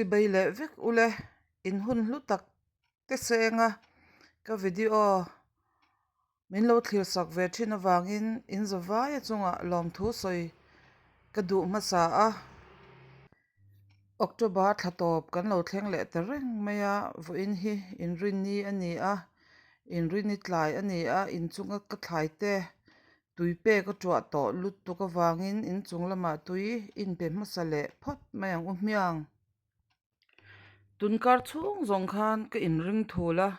Chibai leh vek ule in hun hlu tak te seng a ka video min lo thlir sak ve thin avangin in zavaia chungah lawmthu sawi ka duh hmasa a. October thla tawp kan lo thleng leh ta reng mai a, vawiin hi inrinni a ni a, inrinni tlai a ni a, inchunga ka thlai te tui pek a tuah tawh lutuk avangin inchung lamah tui inpe hmasa leh phawt mai ang u hmiang. Tunkar chhung zawng khan ka inring thul a,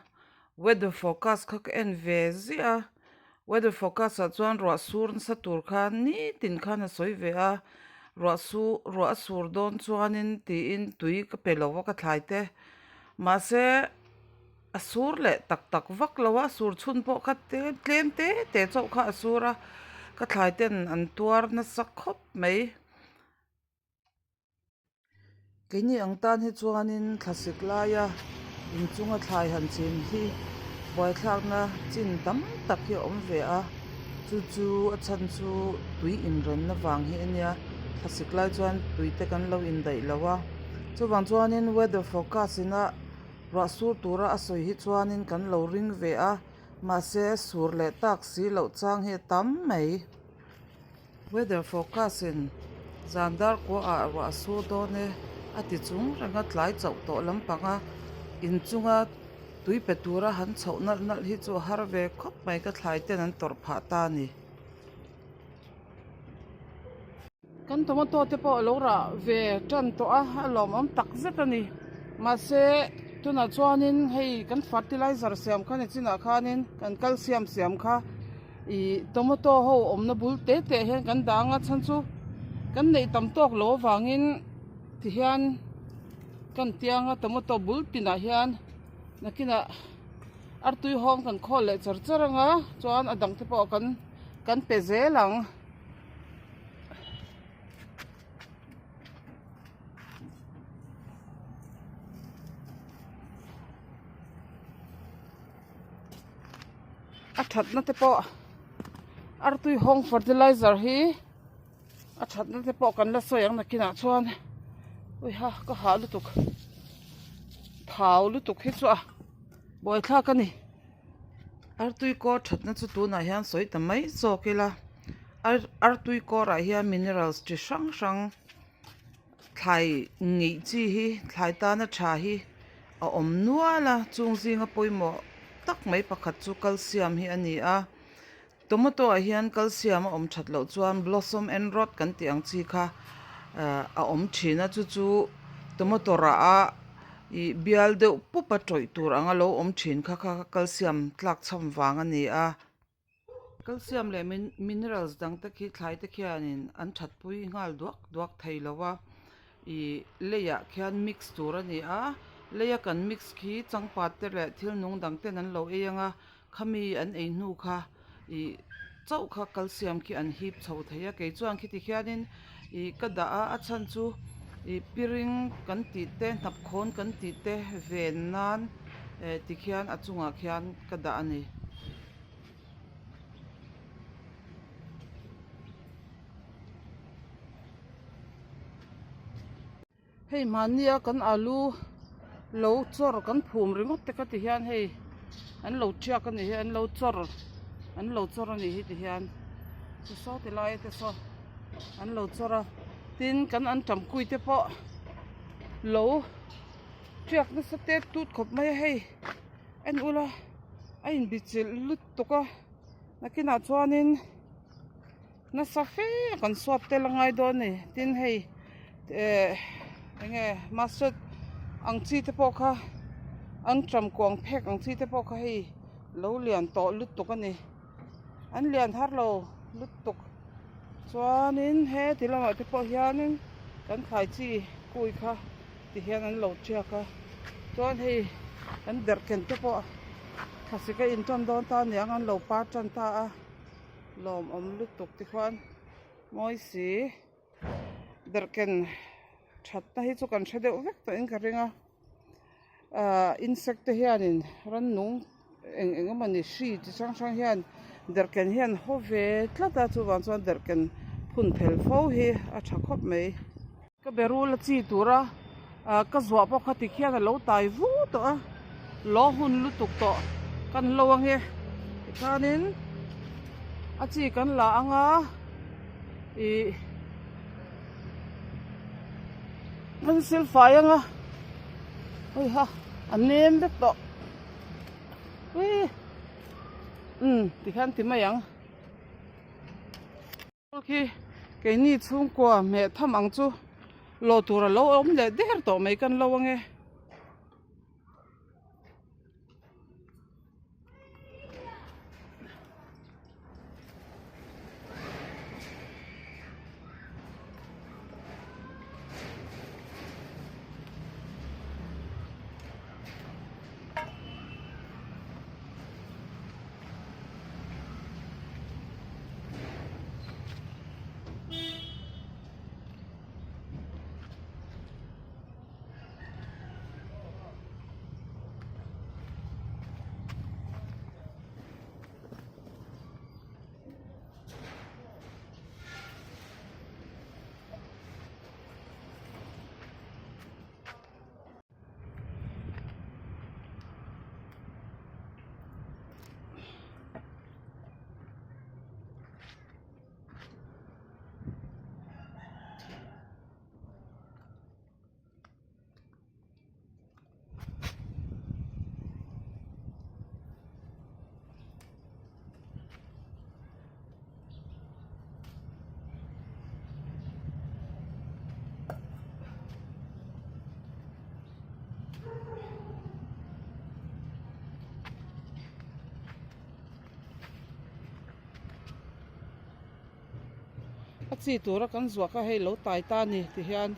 weather forecast kha ka en ve ziah a, weather forecast ah chuan ruah sur nasa tur khan nitin khan a sawi ve a, ruah su ruah a sur dawn chuanin tiin tui ka pe lo a ka thlai te mahse a sur leh tak tak vak lo a, sur chhun pawh kha tlem tlem te te chauh kha a sur a, ka thlai ten an tuar nasa khawp mai. Keini ang tan hi chuanin thlasik laia inchunga thlai han chin hi buaithlakna chin tam tak hi a awm ve a, chu chu a chhan chu tui inrenna vang hi a nia, thlasik lai chuan tui te kan lo indaih lo a, chuvang chuanin weather forecast ina ruah sur tura a sawi hi chuanin kan lo ring ve a, mahse sur leh tak si loh chang hi a tam mai. Weather forecast in zan dar kua ah ruah a sur dawn e a ti chung reng a tlai chauh tawh lampang a inchunga tui pe tura han chhoh nalh nalh hi chu a har ve khawp mai ka thlai ten an tawrh phah ta a ni. Kan tomato te pawh a lo rah ve tan tawh a a lawmawm tak zet a ni mahse tunah chuanin hei kan fertilizer siam kha ni chinah khanin kan calcium siam kha. Ih tomato ho awmna bul te te hian kan dang a chhan chu kan neih tam tawk loh avangin tihian kan tiang a tomato bul tinah hian nakinah artui hawng kan khawl leh char char ang a chuan a dang te pawh kan kan pe zel ang. A thatna te pawh artui hawng fertilizer hi a thatna te pawh kan la sawi ang nakinah chuan uiha ka hah lutuk thau lutuk hi chu a buaithlak a ni artui kawr thatna chu tunah hian sawi ta mai zawk ila artui kawrah hian minerals chi hrang hrang. Thlai ngeih chi hi thlai tana tha hi a awm nual a chung zinga pawimawh tak mai pakhat chu calcium hi a ni a tomato ah hian calcium a awm that loh chuan blossom and rot kan tih ang chi kha ah a awm thin a chu chu tomato rah a ih bial deuh pup a tawih tur anga lo awm thin kha kha calcium tlak chham vang a ni a. Calcium leh minerals dang te khi thlai te khianin an that pui nghal duak duak thei lo a ih leiah khian mix tur a ni a leia kan mix khi changpat te leh thil nung dang ten an lo ei ang a khami an ei hnu kha ih chauh kha calcium khi an hip chho thei a kei chuan khiti khianin ih ka dah a a chhan chu ih piring kan tih te hnapkhawn kan tih te ven nan eh tikhian a chungah khian ka dah a ni. Hei mahnia kan alu lo chawr kan phum ringawt te kha ti hian hei an lo tiak a nih hi an lo chawr an lo chawr a nih hi ti hian ti saw ti lai te saw an lo chawr a tin kan anṭam kui te pawh lo tiak nasa tet tut khawp mai a hei. En ula a inbichilh lutuk a nakinah chuanin nasa fe a kan suat tel a ngai dawn a ni tin hei eh eng nge mustard ang chi te pawh kha an ṭam kuang phek ang chi te pawh kha hei lo lian tawh lutuk a ni an lian har lo lutuk chuanin heti lamah te pawh hianin kan thlai chi kui kha. Ti hian an lo tiak a chuan hei an derhken te pawh thlasik a intan dawn ta aniang an lo par tan ta a lawmawm lutuk ti khuan mawi si derhken thatna hi chu kan hre deuh vek tawh in ka ring a ahh insect te hianin rannung eng eng emawni hri chi hrang hrang hian derhken hian haw ve tlat a chuvang chuan derhken phun phel fo hi a tha khawp mai. Ka berul a chi tura Ah ka zuah pawh kha tikhian a lo tai vu tawh a, lo hun lutuk tawh kan lo ange tikhanin a chi kan la ang a ih kan sil fai ang a hei ha a nem vek tawh uii umm tikhian ti mai ang. Khi keini chhungkua hmeh tham ang chu lawh tur a lo awm leh der tawh mai kan lo ange. A chi tura kan zuah kha hei lo tai ta a ni ti hian.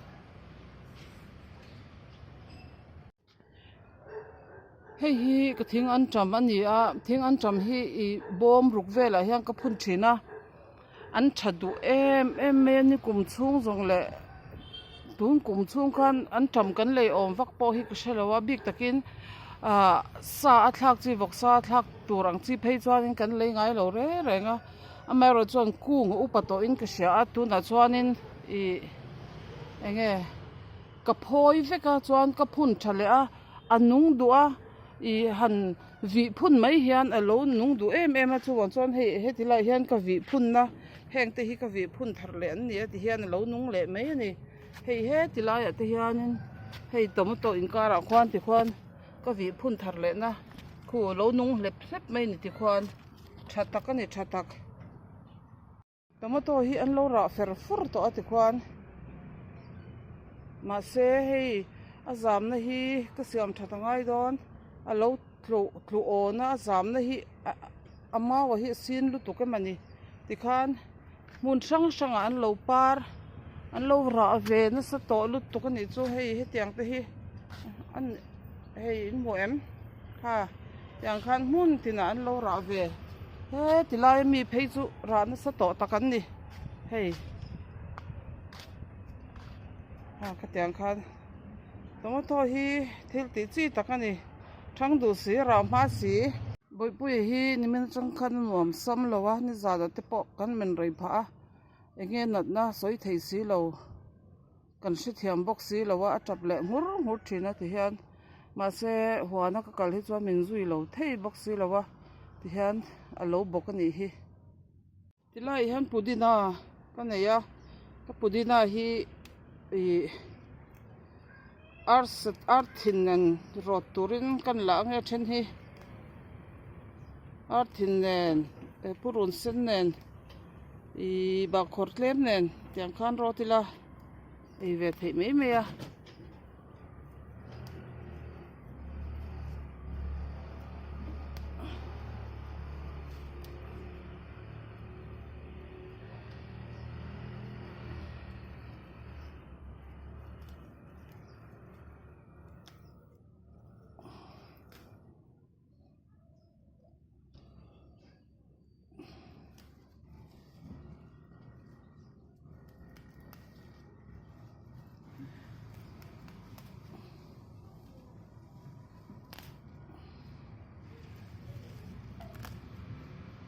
Hei hi ka thing anṭam a ni a thing anṭam hi ih bawm ruk velah hian ka phun thin a an tha duh em em mai a ni kum chhung zawng leh tun kum chhung khan anṭam kan lei awm vak pawh hi ka hre lo a bik takin ah sa a thlak chi vawk sa a thlak tur ang chi phei chuanin kan lei ngai lo reng reng a amaherawhchu chuan kung a upa tawhin ka hria a tunah chuanin ih eng nge. Ka phawi vek a chuan ka phun tha leh a, a nung duh a, ih han vih phun mai hian a lo nung duh em em a chuvang chuan hei heti laiah hian ka vih phun a heng te hi ka vih phun thar leh an ni a ti hian a lo nung leh mai a ni hei heti laiah te hianin hei tomato inkarah khuan tikhuan ka vih phun thar leh na khu a lo nung hlep hlep mai a ni tikhuan tha tak a ni tha tak. Tomato hi an lo rah fer fur tawh a tikhuan mahse hei a zamna hi ka siam that a ngai dawn a lo tluh tluh awn a a zamna hi a mau a hi a sin lutuk em a ni tikhan hmun hrang hrangah an lo par an lo rah ve nasa tawh lutuk a nih chu hei hetiang te hi an hei in hmu em ha tiang khan hmun tinah an lo rah ve he ti lai ami phei chu rah nasa tawh tak an ni hei ha khatiang khan tomato hi thil tih chi tak a ni thang duh si rah hma si. Bawihpuia hi nimin atang khan a nuam sam lo a nizanah te pawh kan men rei phah a eng nge natna sawi thei si lo. Kan hrethiam bawk si lo a, a tap leh nghur nghur thin a ti hian mahse huana ka kal hi chuan min zui lo thei bawk si lo a ti hian a lo bawk a nih hi. Tilaiah hian pudina ka nei a, ka pudina hi ih arsa ar thin nen rawt turin kan lah ange a then hi ar thin nen purun sen nen. Ihh bahkhawr tlem nen tiang khan rawt ila ei ve theih mai mai a.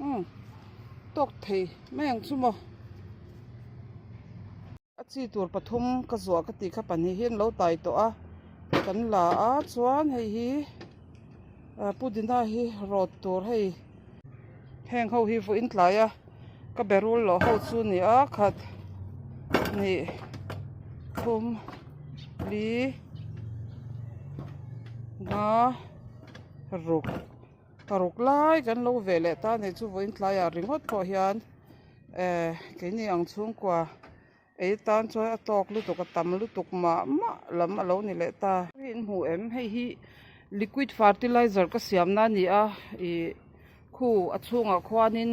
Umm tawk thei mai ang chu maw a chi tur pathum ka zuah ka tih kha pahnih hi an lo tai tawh a. Kan la a chuan hei hi pudina hi rawt tur hei heng ho hi vawiin tlai a ka berul loh ho chu ni a khat hnih thum li nga ruk paruk lai kan lo ve leh ta a ni chu vawiin tlaiah ringawt pawh hian eh keini ang chhungkua. Ei tan chuan a tawk lutuk a tam lutuk mah mah lam a lo ni leh ta. Hei in hmu em hei hi liquid fertilizer ka siam na a ni a ih khu a chhungah khuanin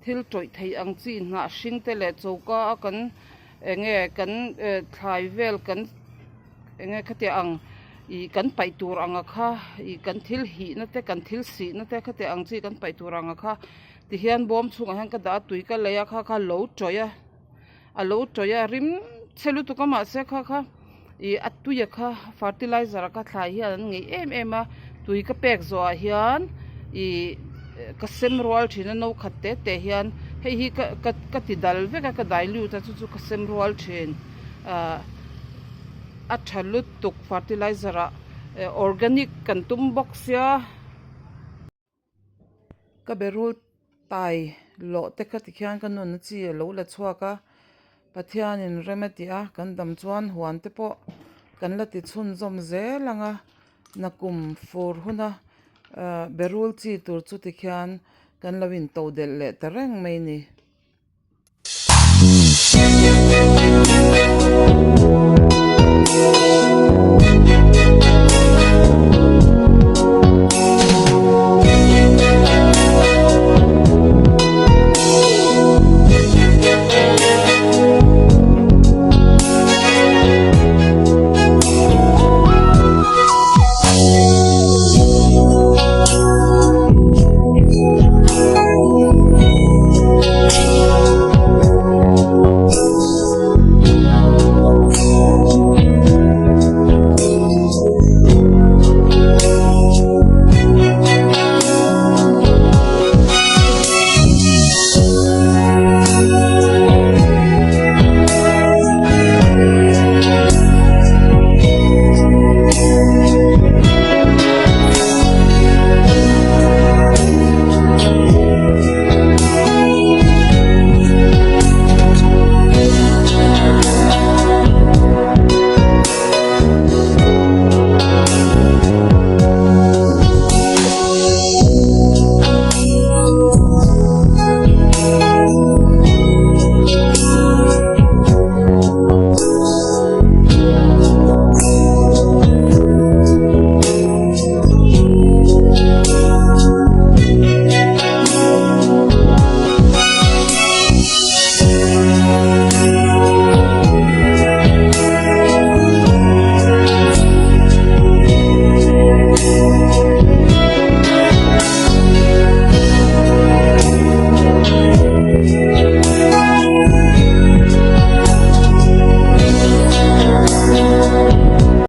thil tawih theih ang chi hnah hring te leh choka a kan eng nge kan thlai vel kan eng nge khatiang ang ih kan paih tur ang a kha ih kan thil hih na te kan thil sih na te khatiang ang chi kan paih tur ang a kha tihian bawm chhungah hian ka dah a tui ka lei a kha kha lo tawih a. A lo tawih a rim chhe lutuk a mahse kha kha ih a tui a kha fertilizer a kha thlai hian an ngeih em em a tui ka pek zawh ah hian ih ka sem rual thin a no khat te te hian hei hi ka ka ka ti dal vek a ka dilute a chu chu ka sem rual thin ah a tha lutuk fertilizer ah organic kan tum bawk sia. Ka berul tai lawh te kha tikhian ka nunna chi a lo la chhuak a, Pathianin rem a ti a, kan dam chuan huan te pawh kan la ti chhunzawm zel ang a, nakum fur huna ahh berul chi tur chu tikhian kan lo in to delh leh ta reng mai a ni.